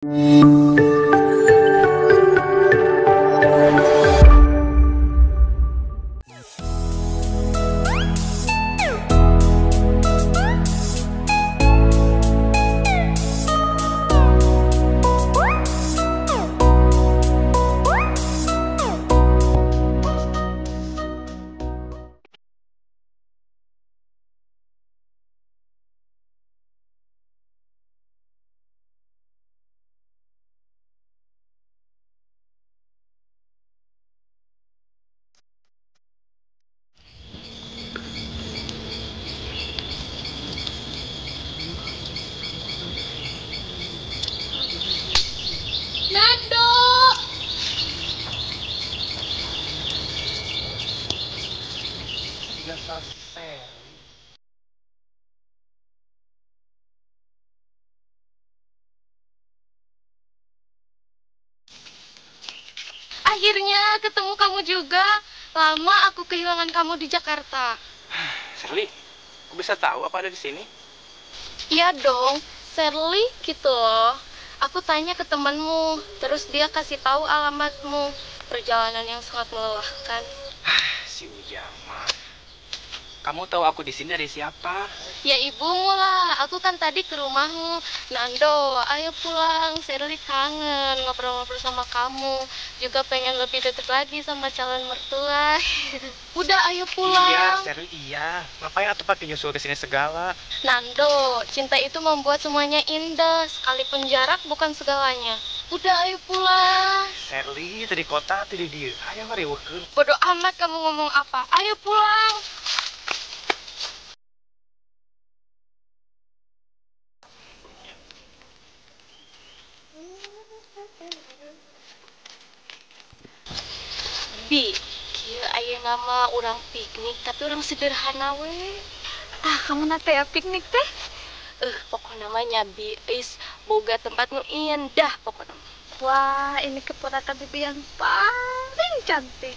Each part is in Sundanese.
Nando. Akhirnya ketemu kamu juga. Lama aku kehilangan kamu di Jakarta. Sherly, aku bisa tahu apa ada di sini? Iya dong, Sherly gitu loh. Aku tanya ke temanmu, terus dia kasih tahu alamatmu. Perjalanan yang sangat melelahkan. Si Ujang mah. Kamu tahu aku di sini dari siapa? Ya ibumu lah. Aku kan tadi ke rumahmu. Nando, ayo pulang. Sherly kangen ngobrol-ngobrol sama kamu. Juga pengen lebih dekat lagi sama calon mertua. Udah, ayo pulang. Iya, Sherly iya. Ngapain atau pakai nyusul ke sini segala? Nando, cinta itu membuat semuanya indah. Sekalipun jarak bukan segalanya. Udah, ayo pulang. Sherly, tadi kota, tadi dia. Ayo mari wukeun. Bodoh amat kamu ngomong apa. Ayo pulang. Bi, kieu ayeuna mah urang piknik tapi urang sederhana we. Ah, kamu nate ya piknik teh? Pokokna mah nya Bi, eis boga tempat nu indah pokokna. Wah, ini keponakan bibi yang paling cantik.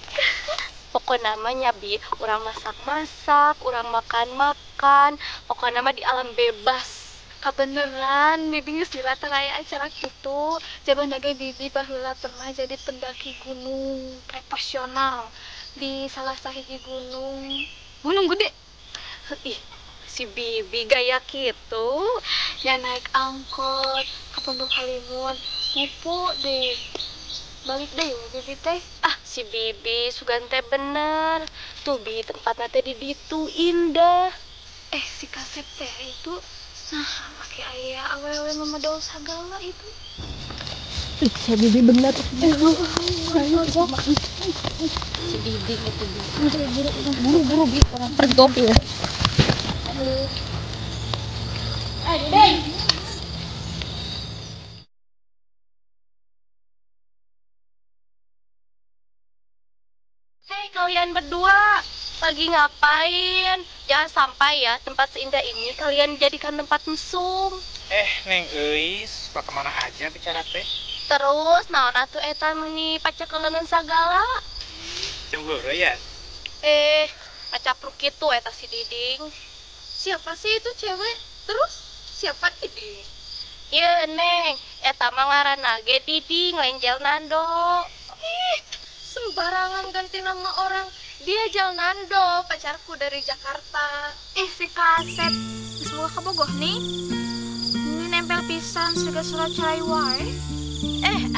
Pokokna mah nya Bi, urang masak-masak, urang makan-makan, pokokna mah di alam bebas. Kabeneran, bibi geus dilatih aya acara kitu. Jaban ge bibi baheula pernah jadi pendaki gunung profesional di salah sahiji gunung. Gunung gede. Ih, si bibi gaya kitu. Ya naik angkot ke Pondok Halimun, ngupu deh. Balik deh bibi teh. Ah, si bibi sugan teh bener. Tuh bi tempatna teh di ditu indah. Si kasep teh itu. Nah, pakai ayah awewe memodal segala itu. Ih, si bibi bener. Si bibi itu bi. Buru-buru bi orang pergok ya. Aduh. Hei kalian berdua, lagi ngapain? Jangan sampai ya tempat seindah ini kalian jadikan tempat mesum. Neng Eis, suka kemana aja bicara teh? Terus, naon atuh eta meuni pacakelenan sagala? Cemburu ya? Pacapruk kitu eta si Diding. Siapa sih itu cewek? Terus siapa Diding? Ye Neng, eta mah ngaranna ge Diding, lain Jel Nando. Ih, sembarangan ganti nama orang. Dia Jel Nando, pacarku dari Jakarta. Si kasep, semoga kabogoh nih. Ini nempel pisan siga surat cerai wae.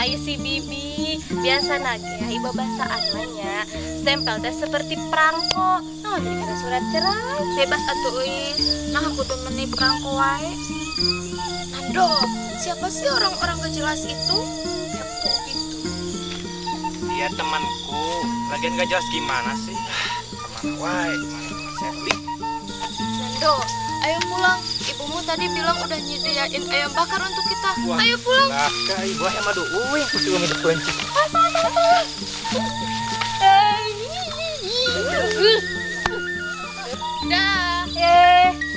Ayo si bibi, biasa nage ai babasaan mah nya. Stempel teh seperti perangko. Nah, jadi kena surat cerai. Bebas atuh euy. Nah, aku tuh meni perangko wae. Nando, siapa sih orang-orang gak jelas itu? Kepo gitu. Dia temanku. Lagian gak jelas gimana sih? Kemana wae, kemana Sherly? Nando, ayo pulang. Ibumu tadi bilang udah nyediain ayam bakar untuk kita. Wah, ayo pulang. Lah, ibu ayam aduh, uing kusi umi kunci. Dah.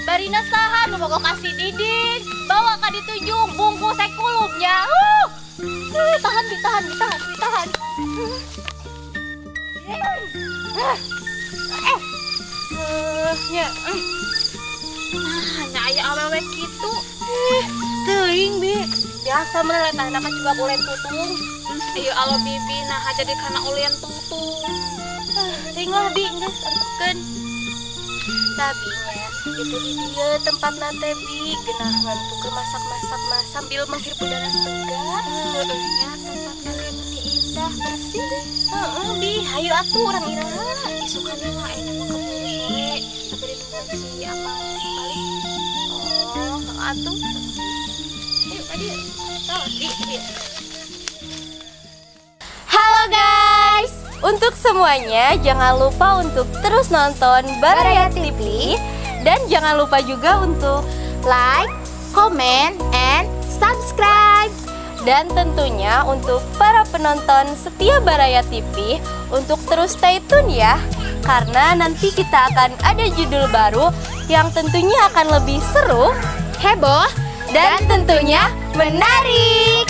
Barina saha nu bogo kasih Diding. Bawa ka ditujung bungkus sekulupnya. Tahan, ditahan, ditahan, ditahan. Ya. Nah, aya awewe kitu. Teuing, Bi. Biasa meureun letahna kan juga boleh tutung. Ayo alo bibi nah jadi kana ulian tutung. Teuing lah bi geus antepkeun. Tabinya itu di dieu tempatna teh bi geunah ngantuk masak-masak mah sambil menghirup udara segar. Heeh nya tempatna ge meni indah bersih. Heeh bi hayu atuh urang iraha. Isukan lah ayeuna mah keburu sore tapi ditungguan si Amang balik. Oh, atuh. Ayo tadi. Tah, bi. Halo guys. Untuk semuanya jangan lupa untuk terus nonton Baraya TV dan jangan lupa juga untuk like, comment, and subscribe. Dan tentunya untuk para penonton setia Baraya TV untuk terus stay tune ya, karena nanti kita akan ada judul baru yang tentunya akan lebih seru, heboh, dan tentunya menarik.